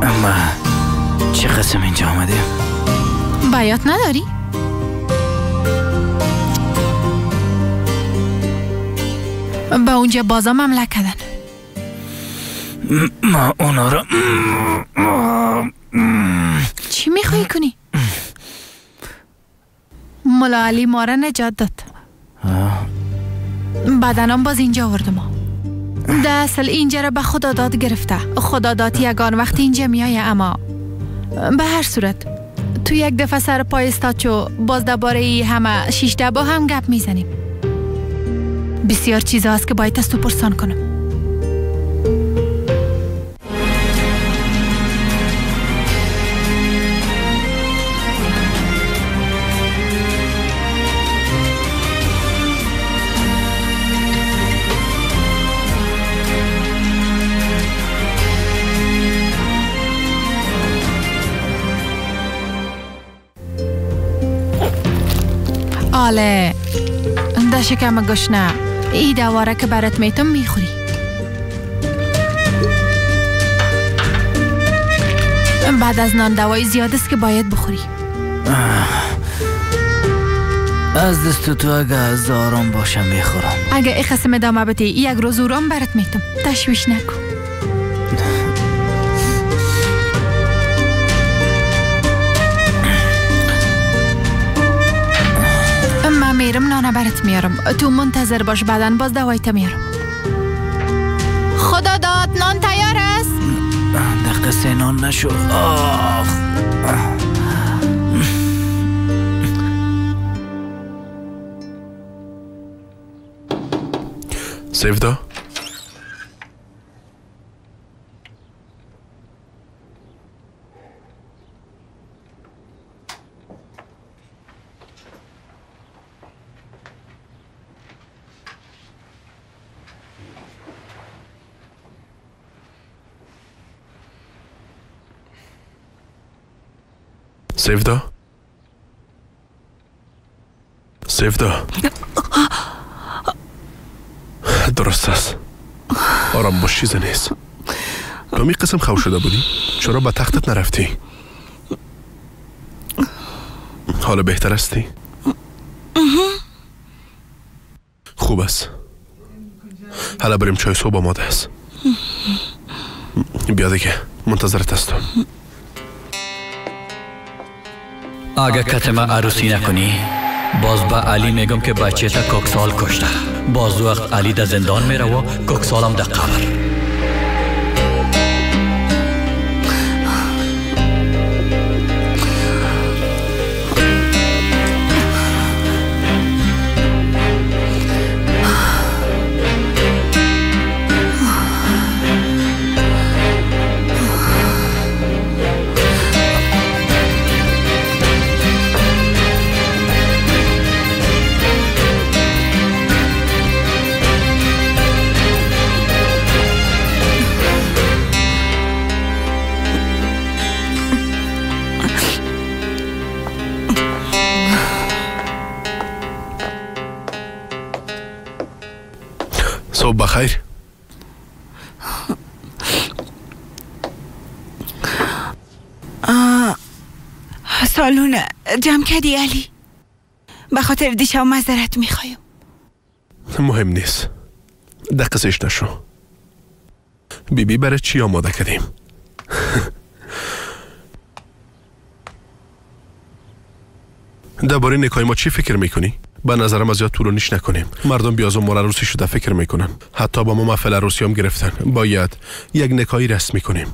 اما چه قسم اینجا آمدیم؟ بیات نداری؟ به اونجا بازا مملک کردن. ما اونا را چی میخوایی کنی؟ ملا علی ما را نجات داد. بعدنام باز اینجا آورد ما. در اصل اینجا را به خداداد گرفته. خداداد یگان وقت اینجا میایه، اما به هر صورت تو یک دفعه سر پای استاد چو باز درباره همه شیشته با هم گپ میزنیم. بسیار چیزا هست که باید از تو پرسان کنم. آله ده شکم گشنه ای دواره که برات میتم میخوری. بعد از نان دوای زیاد است که باید بخوری. از دست تو اگه از آرام باشم میخورم. اگه ای قسم ادامه بدی یک روز اورام برات میتم. تشویش نکن. من میرم نانه برات میارم، تو منتظر باش، بعدن باز دوایت میارم. خدا داد نان تیار است. دقیقه سه نان نشد. آخ سیفدا، سیفدا، سیفدا، درست است. آرام باش، چیزی نیست. تو می قسم خو شده بودی؟ چرا به تختت نرفتی؟ حالا بهتر هستی؟ خوب است. حالا بریم، چای صبح آماده است. بیا دیگه، منتظرت هستم. اگه کتما عروسی نکنی باز به علی میگم که بچه تا کوکسال کشته. باز وقت علی در زندان میره و کوکسالم در قبر. صبح بخیر. سالون جمع کردی علی؟ به خاطر دیشب معذرت میخوایم. مهم نیست، دقیقش نشو. بی بی برای چی آماده کردیم؟ درباره نکای ما چی فکر میکنی؟ به نظرم از یاد طولانیش نکنیم. مردم بیازم ما عروسی شده فکر میکنن. حتی با ما محفل عروسی هم گرفتن. باید یک نکایی رسمی کنیم.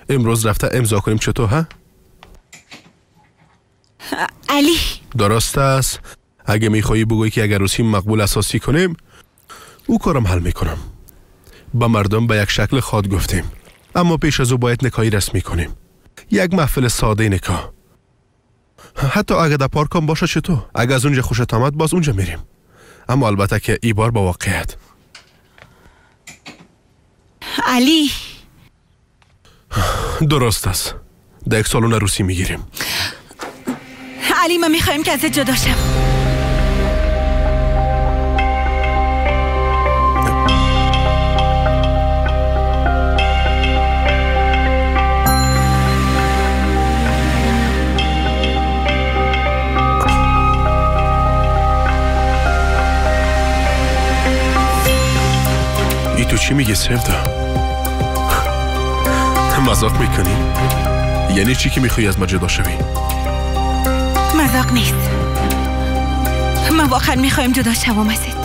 امروز رفته امضا کنیم. چطور ها؟ علی درست است. اگه میخوایی بگویی که اگر عروسی مقبول اساسی کنیم، او کارم حل میکنم. با مردم به یک شکل خواد گفتیم، اما پیش از او باید نکایی رسمی کنیم. یک محفل ساده نکاح. حتی اگه در پارک هم باشه چطور؟ اگه از اونجا خوشت آمد باز اونجا میریم. اما البته که ای بار با واقعیت. علی درست است. در یک سالن عروسی میگیریم. علی ما میخوایم که ازت جدا شم. ای تو چی میگی سفدا؟ مذاق میکنی؟ یعنی چی که میخوای از ما جدا شوی؟ مذاق نیست. من واقعا میخوایم جدا شوم ازت.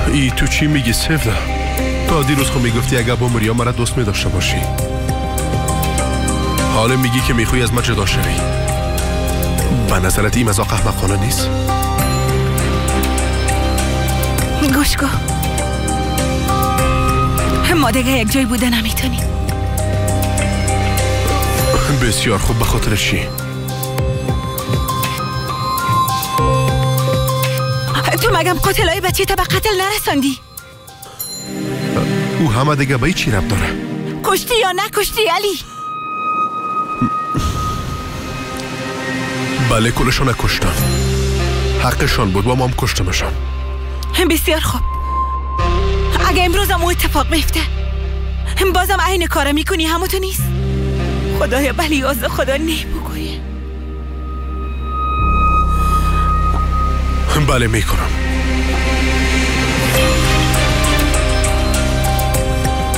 ای تو چی میگی سفدا؟ تا دیروز خو میگفتی اگه با مریا مرا دوست میداشته باشی. حالا میگی که میخوای از ما جدا شوی. به نظرت این مذاق احمقانه نیست؟ گوش کن، ما دیگه یک جای بوده نمیتونیم. بسیار خوب، به خاطر چی؟ تو مگم قاتلای بچه تا به قتل نرساندی؟ او همه دیگه به چی رب داره؟ کشتی یا نکشتی علی؟ بله کلشان کشتم، حقشان بود و ما هم کشتمشان. بسیار خوب، اگه امروز هم اتفاق بیفته بازم عین کارا میکنی، همو تو نیست؟ خدایا بلی از خدا نه بگویه. بله میکنم.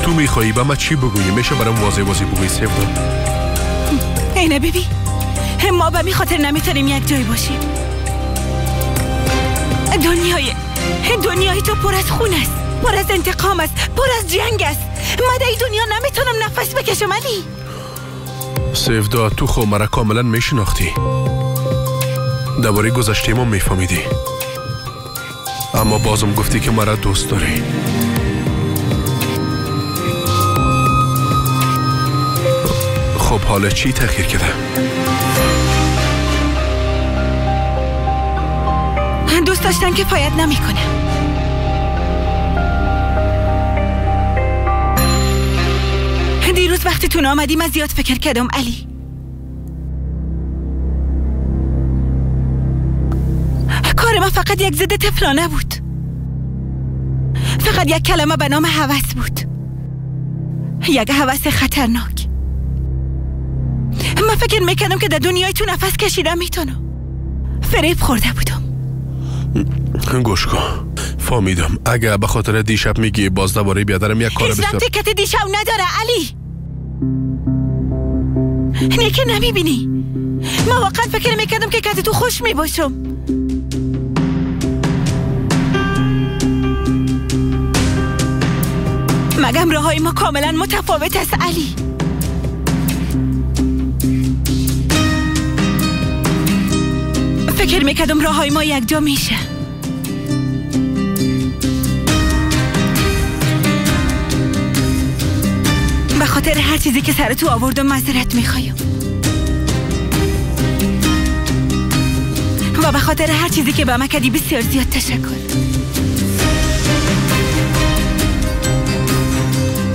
تو میخوایی به من چی بگویی؟ میشه برام واضح واضح بگویی سفدا؟ اینه بیبی، ما به می خاطر نمیتونیم یک جای باشیم. دنیای تو پر از خون است، پر از انتقام است، پر از جنگ است. من در این دنیا نمیتونم نفس بکشم علی. سفدا تو خو مرا کاملا میشناختی، درباره گذشته ما میفهمیدی، اما بازم گفتی که مرا دوست داری. خب حالا چی تغییر کرده؟ دوست داشتن کفایت نمیکنه. دیروز وقتی تون آمدی من زیاد فکر کردم علی. کار من فقط یک ضد طفلانه بود، فقط یک کلمه به نام هوس بود، یک هوس خطرناک. من فکر میکردم که در دنیای تو نفس کشیدم میتونم. فریب خورده بودم. گوش کن، فهمیدم. اگه به خاطر دیشب میگی باز دوباره بیادرم یک کار بسیار... هیچ ربطی دیشب نداره علی. نه که نمیبینی، من واقعا فکر میکردم که کتی تو خوش میباشم. مگم راههای ما کاملا متفاوت است علی. فکر میکردم راههای ما یک جا میشه. به خاطر هر چیزی که سر تو آوردم معذرت میخوایم و به خاطر هر چیزی که به من کردی بسیار زیاد تشکر.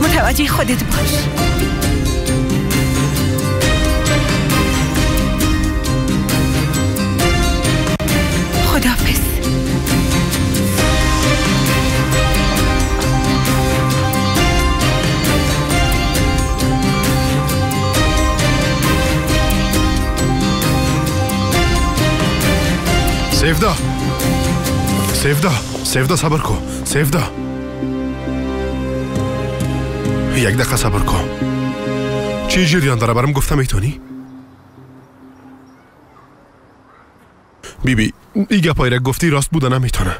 متوجه خودت باش. خداحافظ. سیفدا، سیفدا، سیفدا صبر کن. سیفدا یک دقیقه صبر کن. چه جریان داره برام گفته میتونی؟ بی بی این گپایی را گفتی راست بوده نمیتونه.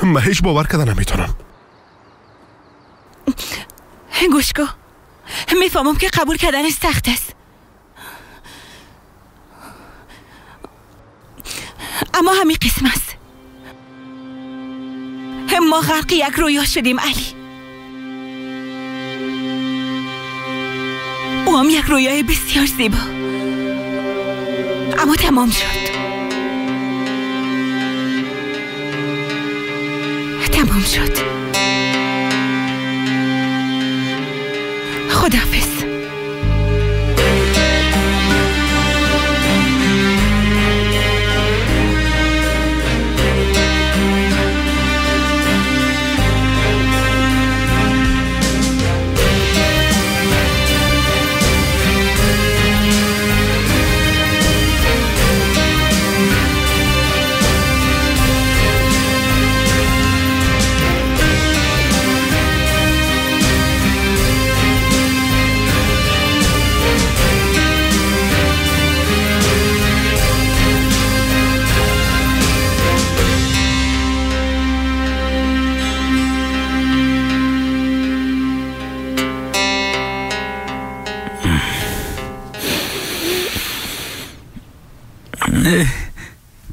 من هیچ باور کرده نمیتونم. گوش کن، میفهمم که قبول کردن سخت است، اما همین قسم است. ما غرق یک رویا شدیم علی. او هم یک رویای بسیار زیبا، اما تمام شد. تمام شد. خداحافظ.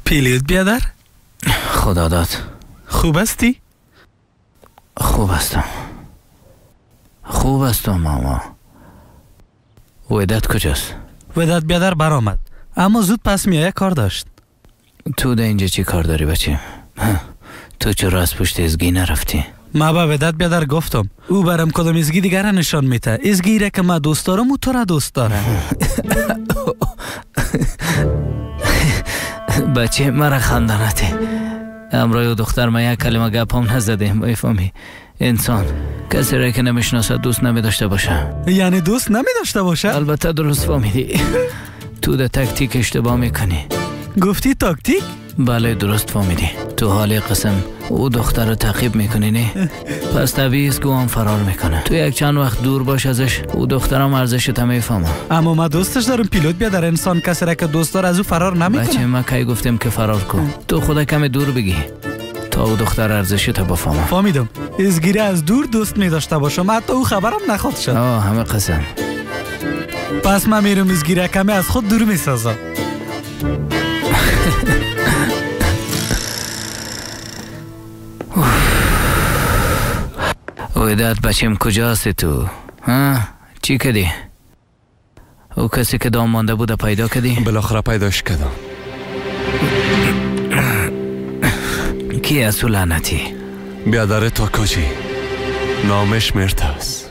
پیلوت بیادر؟ خدا داد. خوب هستی؟ خوب هستم. خوب هستم ماما. وداد کجاست؟ وداد بیادر برآمد، اما زود پس میایه کار داشت. تو در اینجا چی کار داری بچه؟ تو چرا از پشت ازگی نرفتی؟ ما به وداد بیادر گفتم او برم کدام ازگی دیگر نشان میده. ازگی را که ما دوست دارم او تو را دوست داره. بچه مرا خندانته. امرای و دختر ما یک کلمه گپ هم نزدیم. میفهمی؟ انسان کسی را که نمیشناسد دوست نمی داشته باشه. یعنی دوست نمی داشته باشه؟ البته درست فهمیدی. تو در تاکتیک اشتباه میکنی. گفتی تاکتیک؟ بله درست فهمیدی. تو حال قسم او دختر رو تعقیب میکنی نه؟ پس طبیعی است که او هم فرار میکنه. تو یک چند وقت دور باش ازش، او دخترم ارزشت میفهمه. اما ما دوستش دارم پیلوت بیا. در انسان کسی را که دوست داره از او فرار نمیکنه. بچه ما کی گفتیم که فرار کن؟ تو خود کمی دور بگی تا او دختر ارزشت بفهمه. فهمیدم. ازگیره از دور دوست می داشته باشم، حتی او خبرم نخواد شد. همه قسم. پس من میرم ازگیره کمی از خود دور میسازم. وداد بچیم کجاست تو؟ ها؟ چی کدی؟ او کسی که دام مانده بوده پیدا کدی؟ بالاخره پیداش کردم. کی از او لعنتی؟ بیادر تاکاجی، نامش مرت است.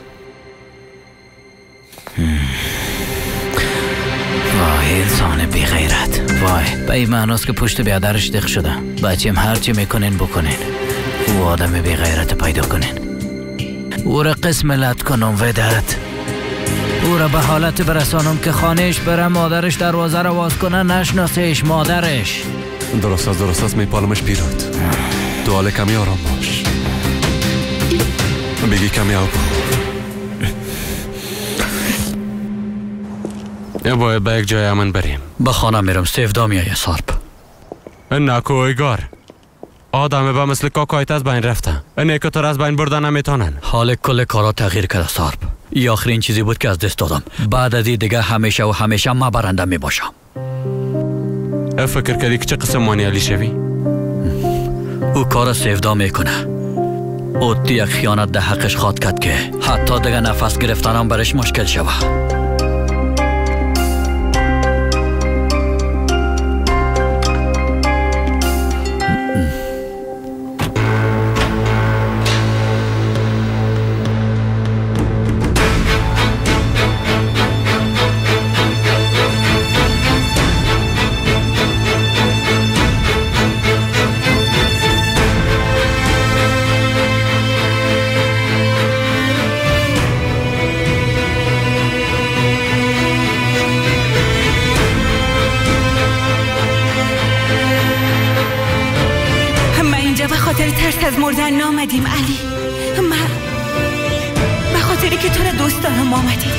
وای انسان بی غیرت. وای به این معناست که پشت بیادرش دق شده. بچیم هرچی میکنین بکنین، او آدم بی غیرت پیدا کنین، او را قسم لط کنم. وداد او را به حالت برسانم که خانهش بره، مادرش دروازه را واز کنه نشناسهش مادرش. درست است درست است، میپالمش پیروت. تو حال کمی آرام باش. بگی کمی آب بخور. باید به یک جای امن بریم. به خانه میرم، سیفدا میایه سارپ. نکویگار آدم به مثل کاکایت از بین رفته. اینه که تو از بین بردن نمیتونن. حال کل کارا تغییر کرده سارپ. ای آخرین چیزی بود که از دست دادم. بعد از این دیگه همیشه و همیشه ما برنده می باشم. فکر کردی که چه قسم مانیالی شوی؟ او کار سیفدا میکنه. او یک خیانت در حقش خواد کرد که حتی دیگه نفس گرفتنم برش مشکل شوه. از مردن نامدیم علی. من به خاطری که تو را دوست دارم آمدیم.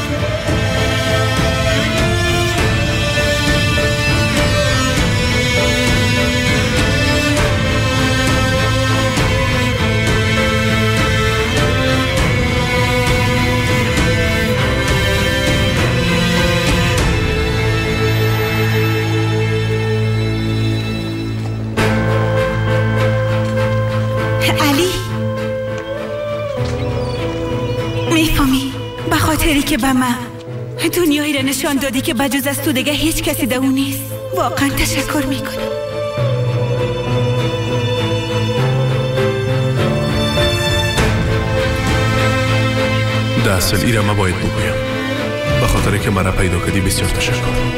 علی میفهمی؟ به خاطری که به من دنیایی را نشان دادی که بجز از تو دیگه هیچ کسی در اون نیست. واقعا تشکر میکنم. در اصل ایره ما باید بگویم به خاطر که مرا پیدا کردی بسیار تشکر.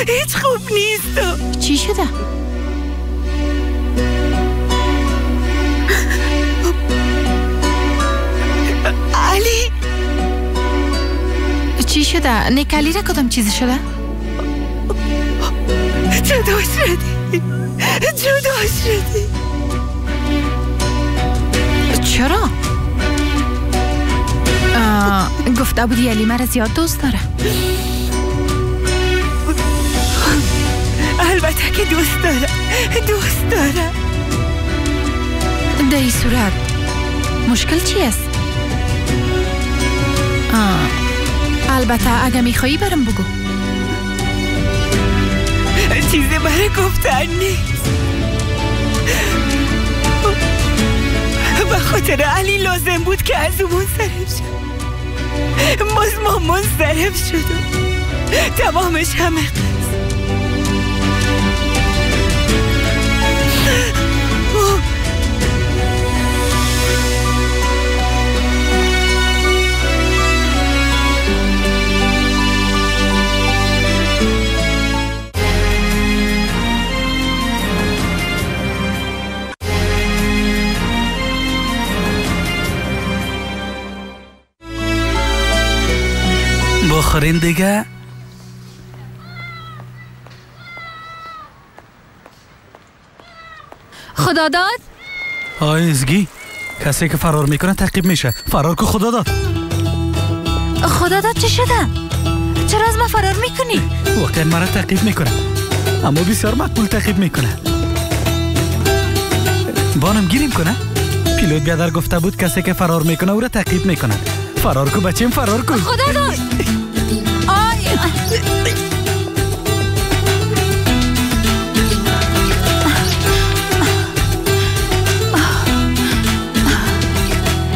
هیچ خوب نیست. چی شده؟ علی چی شده؟ نکالی را کدام چیزی شده؟ جدا شدی، جدا شدی. چرا؟ گفته بودی علی مرا زیاد دوست داره. البته که دوست داره، دوست داره. در این صورت مشکل چی است؟ البته اگه میخوایی برم بگو. چیزی برای گفتن نیست. به خاطر علی لازم بود که از او منصرف شد. باز ما منصرف شدم. تمامش همه قصد. بخورین دیگه. خدا داد؟ آی ازگی، کسی که فرار میکنه تعقیب میشه. فرار که خدا داد. خدا داد چه شده؟ چرا از ما فرار میکنی؟ واقعا مرا تعقیب میکنه، اما بسیار مقبول تعقیب میکنه. بانم گیریم کنه؟ پیلوت بیادر گفته بود کسی که فرار میکنه او را تعقیب میکنه. فرار کو بچیم، فرار کو. خدا داد. آی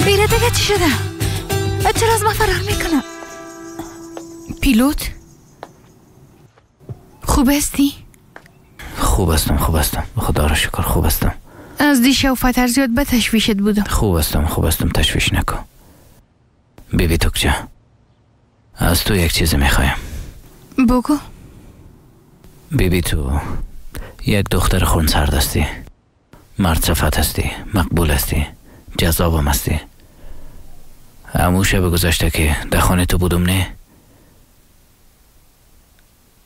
بیره دیگه چی شده؟ چرا از ما فرار میکنم؟ پیلوت خوب هستی؟ خوب هستم، خوب هستم، خدا را شکر خوب هستم. از دیشب فتر زیاد به تشویشت بودم. خوب هستم، خوب هستم، تشویش نکن. بیبی توکجا، از تو یک چیز میخوایم. بگو. بیبی تو یک دختر خونسرد هستی، مرد صفت هستی، مقبول هستی، جذابم هستی. امو شب گذشته که در خانه تو بودم نه،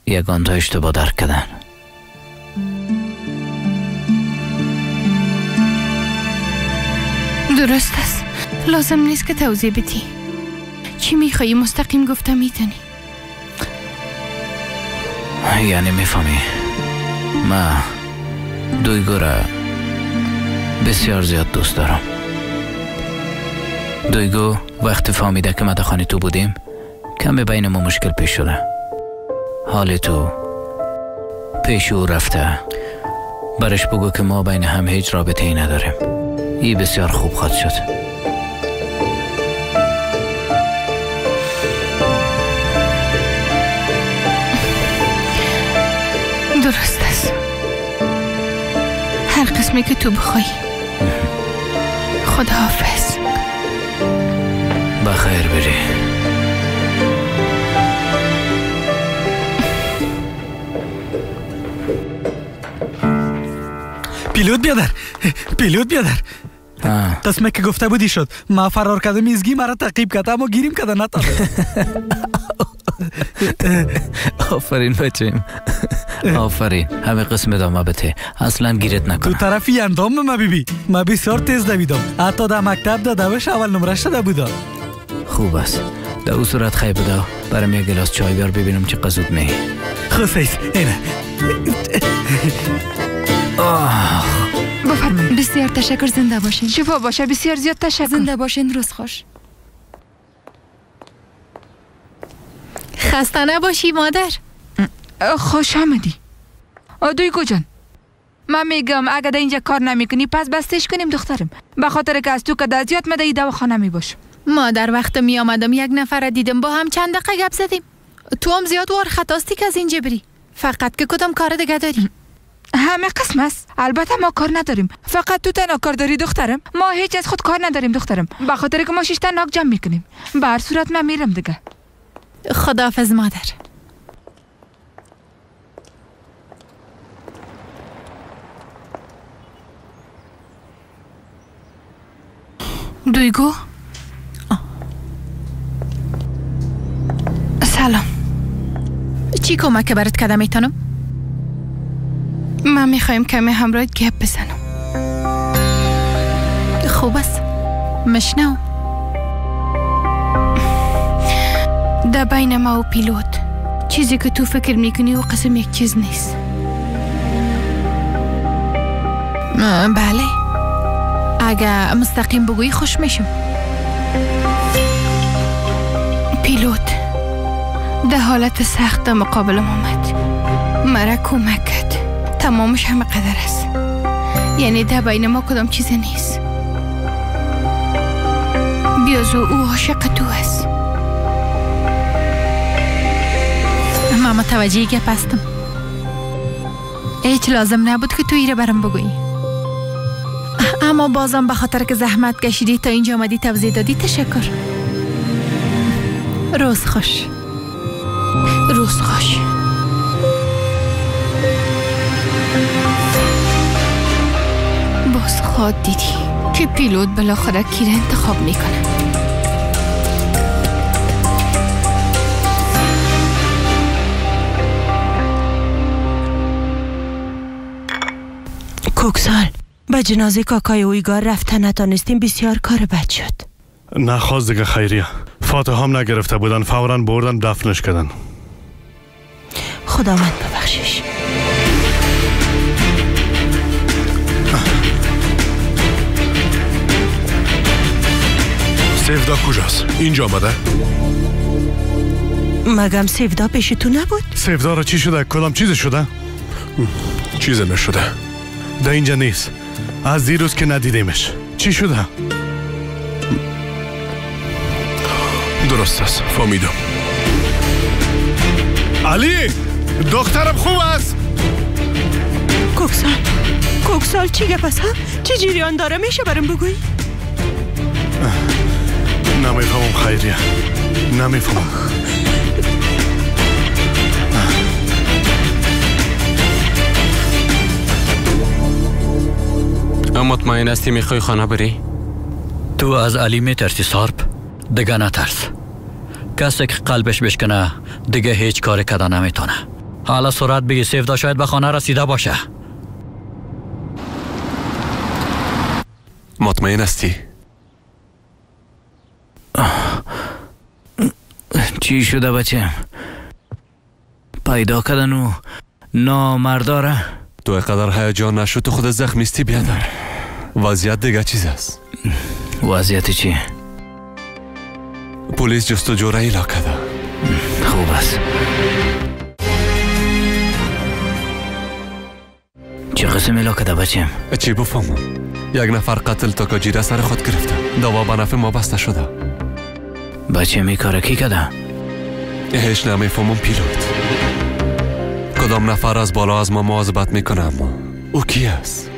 یگان تا اشتباه درک کردن. درست است، لازم نیست که توضیح بدی. چی میخوایی مستقیم گفته میتونی. یعنی میفهمی ما دویگو را بسیار زیاد دوست دارم. دویگو وقتی فهمیده که ما در خانه تو بودیم کمی بین ما مشکل پیش شده. حال تو پیش او رفته، برش بگو که ما بین هم هیچ رابطه ای نداریم. ای بسیار خوب خواهد شد. درست است، هر قسمی که تو بخوای. خداحافظ. بخیر بری. پیلوت بیادر، پیلوت بیادر. قسمه که گفته بودی شد. ما فرار کردم، ایزگی مرا تعقیب کرد، اما گیریم کرده نتانه. آفرین بچیم، آفرین. همه قسم ادامه بده، اصلا گیرت نکنه. تو طرفی اندام ما بیبی، ما بسیار تیز دویدم، حتی در مکتب در دوش اول نمره شده بودم. خوب است، در او صورت خیلی بوده. برام یک گلاس چای بیار ببینم چه قزود می. خوب اینه. بفرمایید. بسیار تشکر، زنده باشین. شفا باشه، بسیار زیاد تشکر. زنده باشین، روز خوش. خسته نباشی مادر. خوش آمدی دویگو جان. من میگم اگه در اینجا کار نمیکنی پس بستش کنیم دخترم، به خاطر که از تو که در زیاد مده ای دواخانه میباشم. مادر وقت می آمدم یک نفر دیدم، با هم چند دقیقه گپ زدیم. تو هم زیاد وار خطاستی که از اینجا بری، فقط که کدام کار دیگه داری؟ همه قسم است. البته ما کار نداریم، فقط تو تنها کار داری دخترم. ما هیچ از خود کار نداریم دخترم، به خاطر که ما شش تا ناک جمع میکنیم. به هر صورت من میرم دیگه. خداحافظ مادر. دویگو سلام. چی کمک برات کردم میتونم؟ من میخوایم کمی همراهت گپ بزنم. خوب است، مشنو. در بین ما و پیلوت چیزی که تو فکر میکنی و قسم یک چیز نیست. بله، اگه مستقیم بگویی خوش میشم. پیلوت در حالت سخت در مقابلم آمد، مرا کمک کرد. تمامش همه قدر است، یعنی در بین ما کدام چیز نیست. بیازو او عاشق تو است. ما متوجه گپ هستم. هیچ لازم نبود که تو ایره برم بگویی، اما بازم به خاطر که زحمت کشیدی تا اینجا آمدی توضیح دادی تشکر. روز خوش. روز خوش. باز خواد دیدی که پیلوت بالاخره کی را انتخاب میکنه. کوکسال به جنازه کاکای اویگار رفتن نتانستیم، بسیار کار بد شد. نخواست دیگه خیریه، فاتحه هم نگرفته بودن، فوراً بردن دفنش کردن. خداوند ببخشش. سیفدا کجاست؟ اینجا آمده؟ مگم سیفدا پیش تو نبود؟ سیفدا را چی شده؟ کدام چیز شده؟ چیز نشده. در اینجا نیست، از دیروز که ندیدیمش. چی شده؟ درست است، فهمیدم. علی دخترم خوب است. کوکسال، کوکسال چی گپ است؟ چه جریان داره؟ میشه برام بگویی؟ نمیفهمم خیریه، نمیفهمم. مطمئن هستی میخوای خانه بری؟ تو از علی میترسی سارپ؟ دیگه نترس. کسی که قلبش بشکنه دیگه هیچ کار کده نمیتونه. حالا سرعت بگی، سیفدا شاید به خانه رسیده باشه. مطمئن هستی؟ چی شده بچه؟ پیدا کردن و نامرداره؟ تو اینقدر هیجان نشو، تو خود زخمیستی بیادر. وضعیت دیگه چیز است. وضعیت چی؟ پلیس جستجو را اعلام کرده. خوب است. چه قسم اعلام کرده بچیم؟ چی بفهمم؟ یک نفر قتل تاکاجیره سر خود گرفته. دعوا به نفع ما بسته شده. بچه می کار کی کرده؟ هیچ نمیفهمم پیلوت. کدام نفر از بالا از ما مواظبت میکنه، اما او کی است؟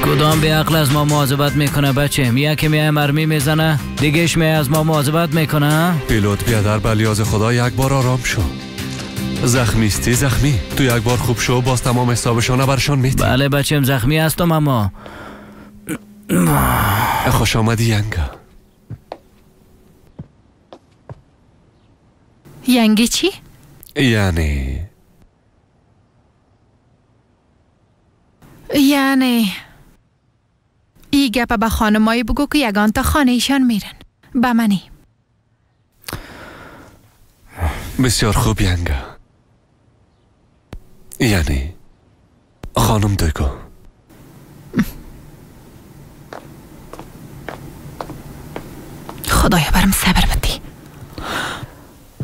کدام بی عقل از ما مواظبت میکنه بچه؟ یکی میای مرمی میزنه، دیگهش می از ما مواظبت میکنه. پیلوت بیادر، به لیاز خدا یک بار آرام شو. زخمیستی زخمی، تو یک بار خوب شو، باز تمام حسابشان برشان میدی. بله بچم زخمی هستم اما. خوش آمدی ینگا. ینگی چی؟ یعنی ای گپ به خانمایی بگو که یگان تا خانه ایشان میرن. به منی. بسیار خوب ینگا. یعنی خانم دویگو. خدایا برم صبر بدی.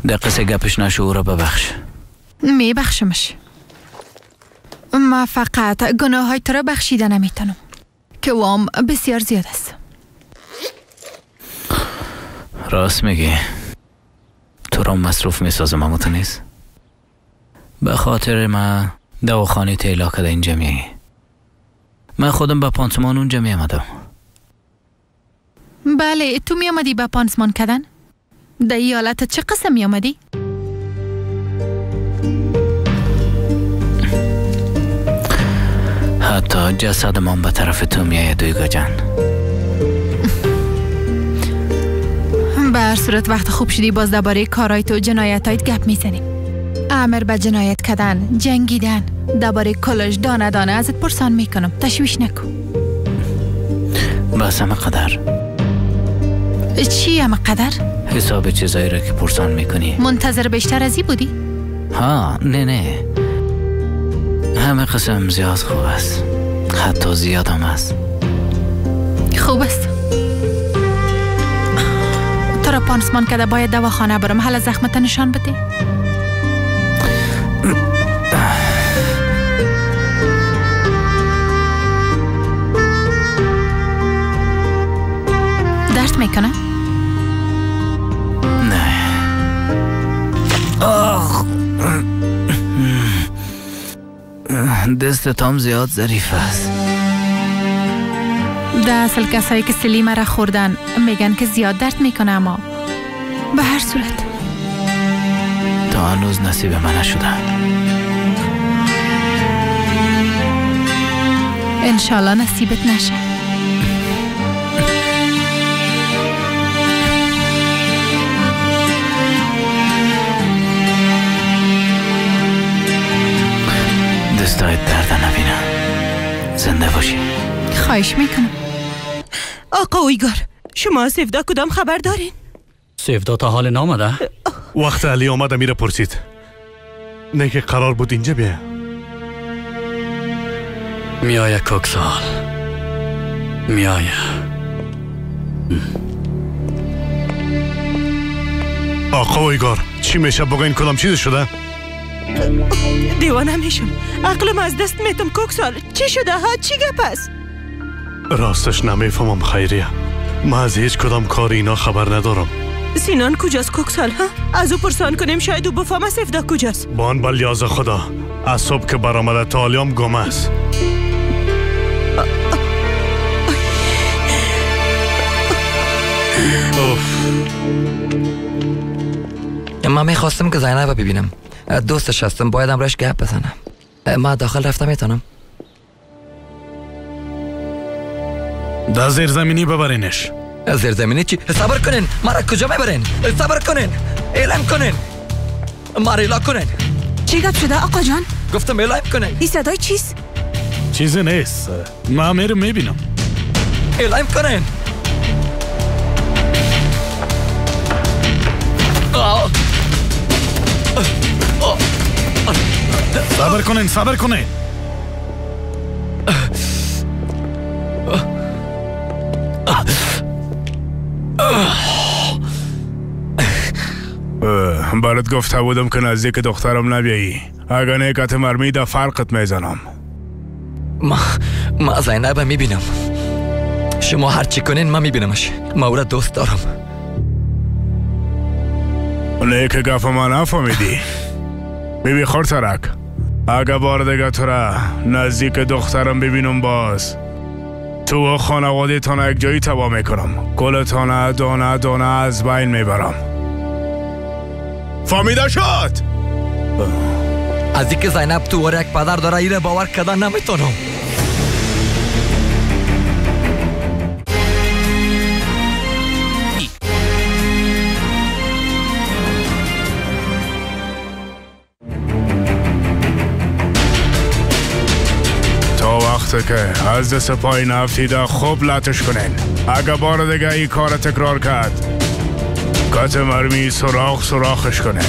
در قصه گپش نشو، او را ببخش. میبخشمش. ما فقط گناه های تو را بخشیده نمیتونم که وام بسیار زیاد است. راست میگی، تو را مصروف میسازم اما تو نیست. به خاطر من دواخانه تیلا کده اینجا میایی. من خودم به پانسمان اونجا میامدم. بله تو میامدی به پانسمان کدن؟ در ای حالت چه قسم میامدی؟ حتی جسد من به طرف تو میآید دویگا جان. به هر صورت وقت خوب شدی باز درباره کارای تو جنایتایت گپ میزنیم. امر به جنایت کردن، جنگیدن، درباره کلش دانه دانه ازت پرسان میکنم. تشویش نکن. بس همه قدر. چی همه قدر؟ حساب چیزایی را که پرسان میکنی. منتظر بیشتر از این بودی؟ ها نه نه، همه قسم زیاد خوب است، حتی زیاد هم است. خوب است. تو را پانسمان کرده باید دواخانه برم. حالا زخمت نشان بده. درد میکنه؟ نه. آخ دست تام زیاد ظریف است. در اصل کسایی که سلیمه را خوردن میگن که زیاد درد میکنه، اما به هر صورت تا هنوز نصیب من نشده. انشالله نصیبت نشه. دستایت درد نبینم. زنده باشی. خواهش میکنم. آقا اویگار، شما از سفدا کدام خبر دارین؟ سفدا تا حال نامده؟ وقت علی آمده میره پرسید. نه که قرار بود اینجا بیا. میایه کوکسال، میایه. آقا اویگار، چی میشه بگوین کدام چیز شده؟ دیوانه میشم، عقلم از دست میتم. کوکسال چی شده ها؟ چی گپ است؟ راستش نمیفهمم خیریه، من از هیچ کدام کار اینا خبر ندارم. سینان کجاست کوکسال ها؟ از او پرسان کنیم شاید او بفهمه سفدا کجاست. بان بلیاز خدا، از صبح که برآمده تا حالیام گم است. من میخواستم که زینب ببینم، دوستش هستم، باید امرش گپ بزنم. من داخل رفتم میتونم؟ در زیرزمینی ببرینش. زیرزمینی چی؟ صبر کنین، مرا کجا میبرین؟ صبر کنین، اعلام کنین، مرا اعلام کنین. چی گپ شده آقا جان؟ گفتم اعلام کنین. این صدای چیست؟ چیزی نیست، من میرم میبینم. اعلام کنین. صبر کنین، صبر کنین. برات گفته بودم که نزدیک دخترم نبیایی، اگه نه کت مرمی در فرقت میزنم. ما زینب میبینم، شما هر چی کنین من میبینمش، ما او را دوست دارم. نه که گفت ما نفهمیدی. بیبی خورترک، اگه بار دیگه تو را نزدیک دخترم ببینم باز تو و خانواده تان یک جایی تباه میکنم، کلتان دانه دانه از بین میبرم. فهمیده شد؟ از اینکه زینب تو یک پدر داره ایره باور کردن نمیتونم. که از دست پایین افتیده خوب لطش کنین. اگه بار دیگه این کار تکرار کرد کت مرمی سراخ سراخش کنین.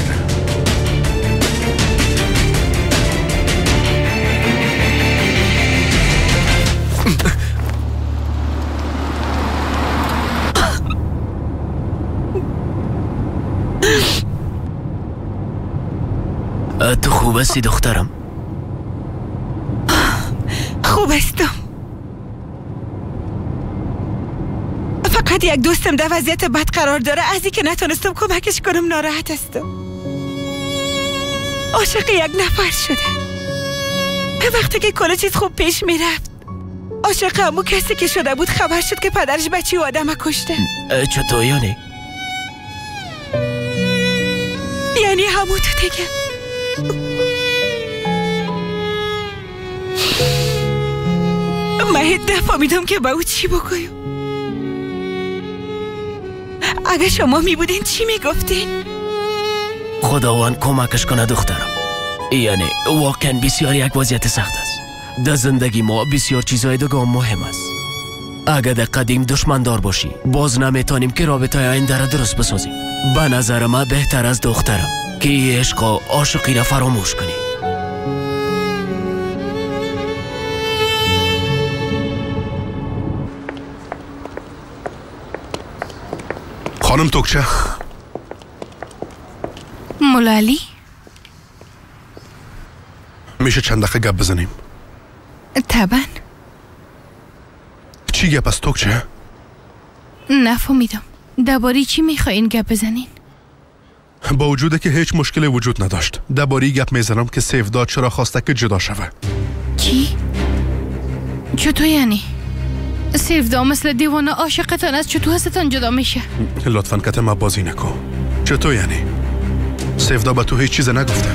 تو خوب هستی دخترم؟ خوب هستم. فقط یک دوستم در وضعیت بد قرار داره، از اینکه نتونستم کمکش کنم ناراحت هستم. عاشق یک نفر شده. وقتی که کل چیز خوب پیش میرفت، عاشق همون کسی که شده بود خبر شد که پدرش بچه و آدم کشته. چطور یعنی؟ یعنی همون تو دیگه. من هیچ نفهمیدم که با او چی بگویم. اگه شما می بودین چی می گفتین؟ خداوند کمکش کنه دخترم. یعنی واقعا بسیار یک وضعیت سخت است. در زندگی ما بسیار چیزهای دیگه مهم است. اگه در قدیم دشمندار باشی باز نمیتونیم که رابطه آینده را درست بسازیم. به نظر ما بهتر از دخترم که عشق و عاشقی را فراموش کنی. خانم توکچه. مولا علی، میشه چند دقیقه گپ بزنیم؟ طبعا. چی گپ است توکچه؟ نفهمیدم درباره چی میخواین گپ بزنین؟ با وجود که هیچ مشکلی وجود نداشت، درباره گپ میزنم که سیفدا چرا خواسته که جدا شوه. چی؟ چطور یعنی؟ سیفدا مثل دیوانه عاشقتان است، چطور ازتان جدا میشه؟ لطفاً کت ما بازی نکن. چطور یعنی؟ سیفدا به تو هیچ چیز نگفته؟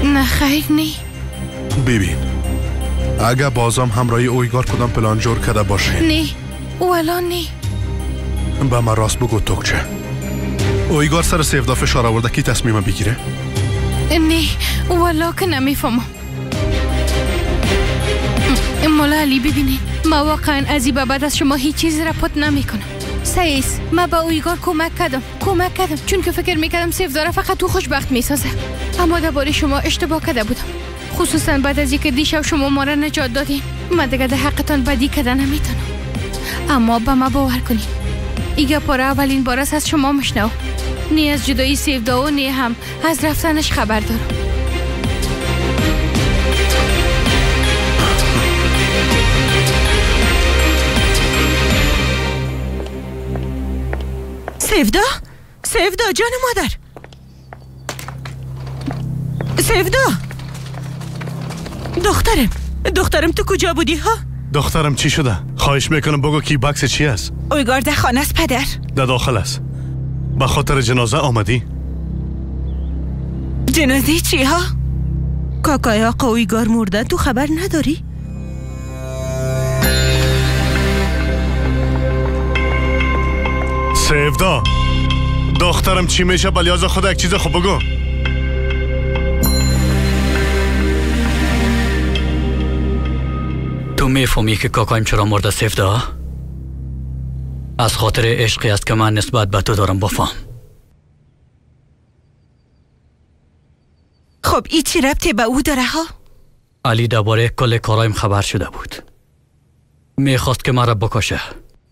نه خیر نه. ببین اگه بازم همراهی اویگار کدام پلان جور کرده باشه. نه والا نه. به من راست بگو توکچه، اویگار سر سیفدا فشار آورده کی تصمیم بگیره؟ نه والا که نمیفهمم. مولا علی ببینید، ما واقعا از این به بعد از شما هیچ چیز را پت نمیکنم. سیس ما به اویگار کمک کردم چون که فکر میکردم سیفدا را فقط تو خوشبخت میسازه، اما درباره شما اشتباه کرده بودم، خصوصا بعد از اینکه دیشب شما ما را نجات دادین. من دیگه در حقتان بدی کرده نمیتونم، اما به ما باور کنید این گپا را اولین بار است از شما مشنوم. نه از جدایی سیفدا و نه هم از رفتنش خبر دارم. سیفدا؟ سیفدا جان مادر، سیفدا دخترم، دخترم تو کجا بودی ها؟ دخترم چی شده؟ خواهش میکنم بگو کی بکس چی است؟ اویگار در خانه است پدر. در داخل است. به خاطر جنازه آمدی؟ جنازه چی ها؟ کاکای آقا اویگار مرده، تو خبر نداری؟ سیفدا دخترم چی میشه؟ بلیاز خدا یک چیز خوب بگو. تو میفهمی که کاکایم چرا مرده سیفدا؟ از خاطر عشقی است که من نسبت به تو دارم. بفهم. خب ای چی ربطی به او داره ها؟ علی درباره کل کارایم خبر شده بود، میخواست که مرا بکشه.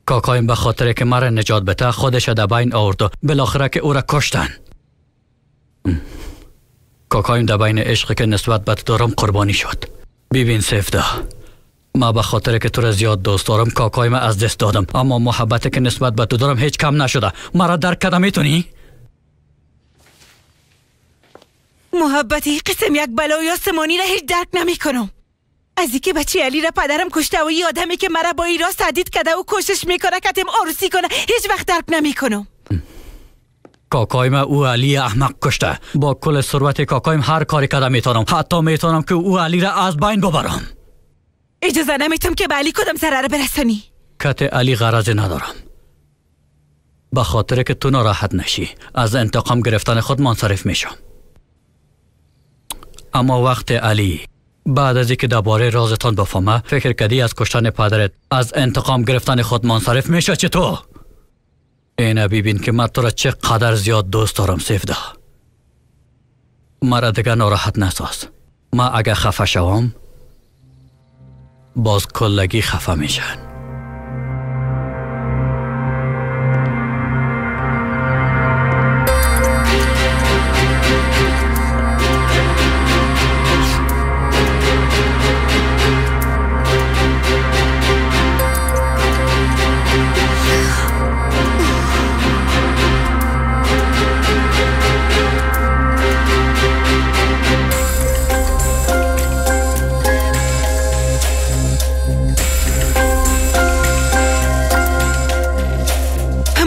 کاکایم به خاطر که مرا نجات بده خودش در بین آورد و بالاخره که او را کشتن. کاکایم در بین عشقی که نسبت به تو دارم قربانی شد. ببین سیفدا، ما به خاطر که تو را زیاد دوست دارم کاکایم از دست دادم، اما محبت که نسبت به تو دارم هیچ کم نشده. مرا درک کرده میتونی؟ محبت قسم یک بلای آسمانی را هیچ درک نمیکنم. از اینکه بچه علی را پدرم کشته و یه آدمی که مرا با این راست تهدید کرده و کوشش میکنه کتم عروسی کنه هیچ وقت درک نمیکنم. کاکایم او علی احمق کشته. با کل ثروت کاکایم هر کاری کرده میتونم، حتی میتونم که او علی را از بین ببرم. اجازه نمیتم که به علی کدام ضرر برسانی. کت علی غرضی ندارم. به خاطر که تو ناراحت نشی از انتقام گرفتن خود منصرف میشم. اما وقت علی بعد از اینکه درباره رازتان بفهمه فکر کردی از کشتن پدرت از انتقام گرفتن خود منصرف میشه چطور؟ اینه ببین که من تو را چقدر زیاد دوست دارم سیفدا. مرا دیگه ناراحت نساز. ما اگه خفه شوم باز کلگی خفه میشن.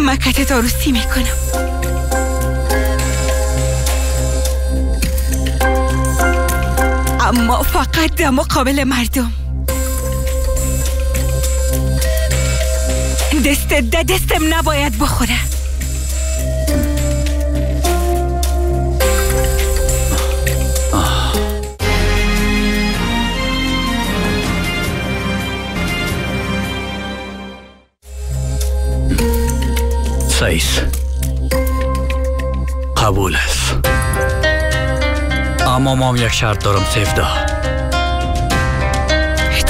مکت عروسی میکنم. اما فقط در مقابل مردم. دست دستم نباید بخوره. سایس قبول است. اما ما یک شرط دارم سیفدا.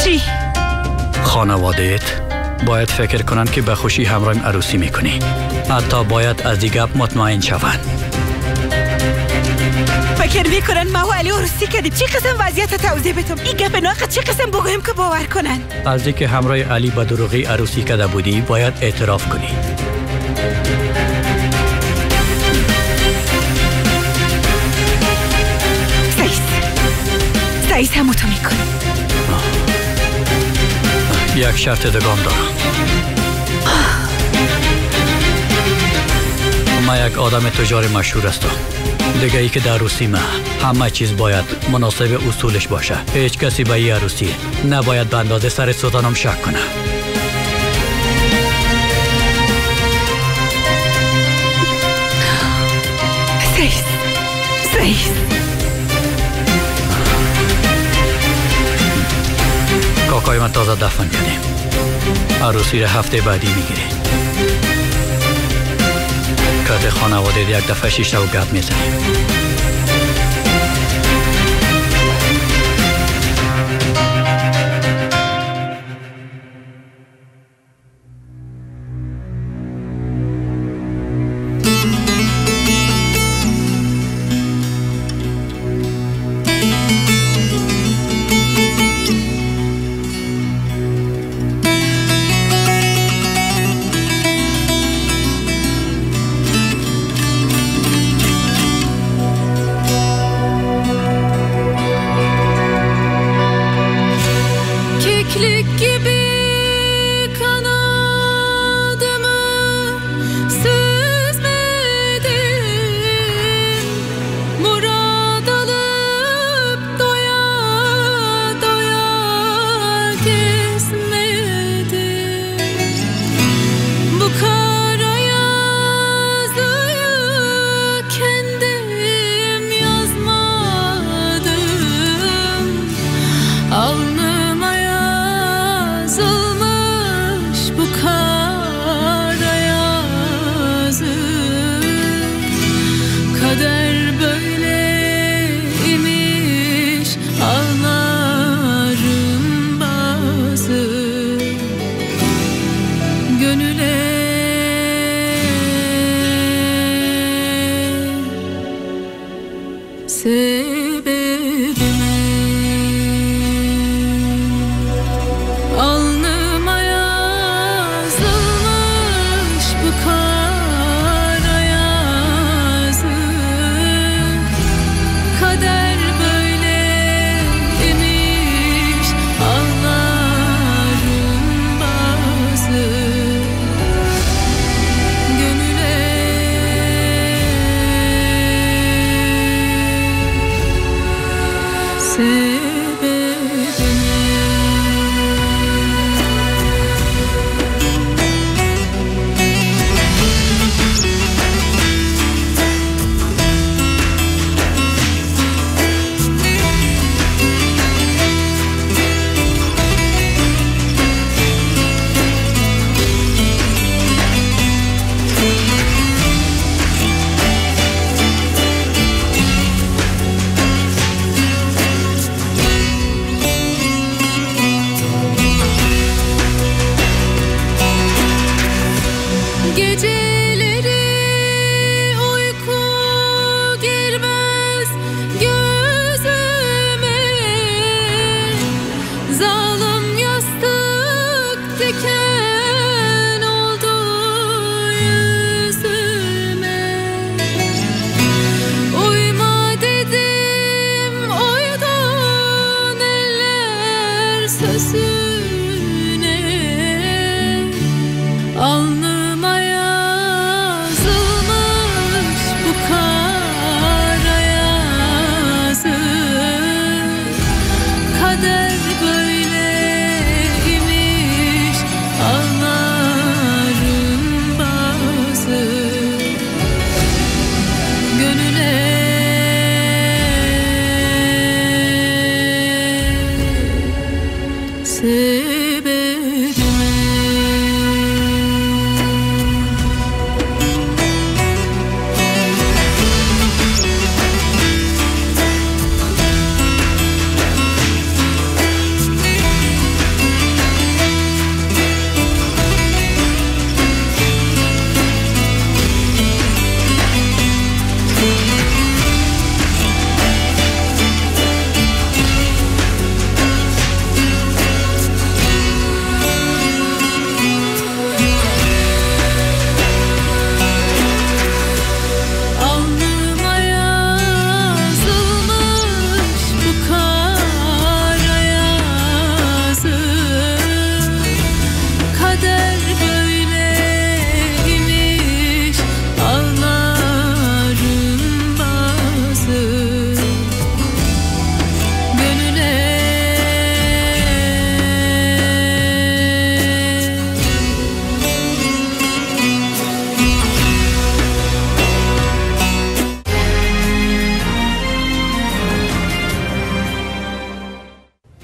چی؟ خانواده‌ات باید فکر کنند که به خوشی همراهیم عروسی میکنی. حتی باید از این گپ مطمئن شوند. فکر میکنن ما و علی عروسی کردیم. چی قسم وضعیت توضیح بدم؟ این گپ ناقص چی قسم بگویم که باور کنن؟ از اینکه همراه علی به دروغی عروسی کرده بودی باید اعتراف کنی. سعیس همو تو میکنی. یک شرط دگام دارم. من یک آدم تجار مشهور هستم. دیگه ای که در عروسی ما همه چیز باید مناسب اصولش باشه. هیچ کسی به این عروسی نباید به اندازه سر سوزانم شک کنه. سعیس سعیس کاکای من تازه دفن کردیم. عروسی را هفته بعدی میگیریم. کت خانواده یک دفعه شیشته و گپ میزنیم. Sebebime.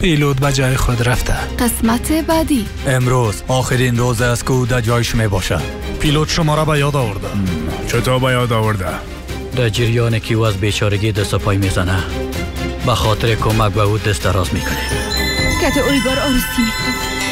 پیلوت به جای خود رفته. قسمت بعدی. امروز آخرین روز است که او در جایش می باشه. پیلوت شما را به یاد آورده. چطور به یاد آورده؟ در جریان که او از بیچارگی دست پای میزنه، به خاطر کمک به او دست دراز میکنه. که تو اویگار عروسی میکنه.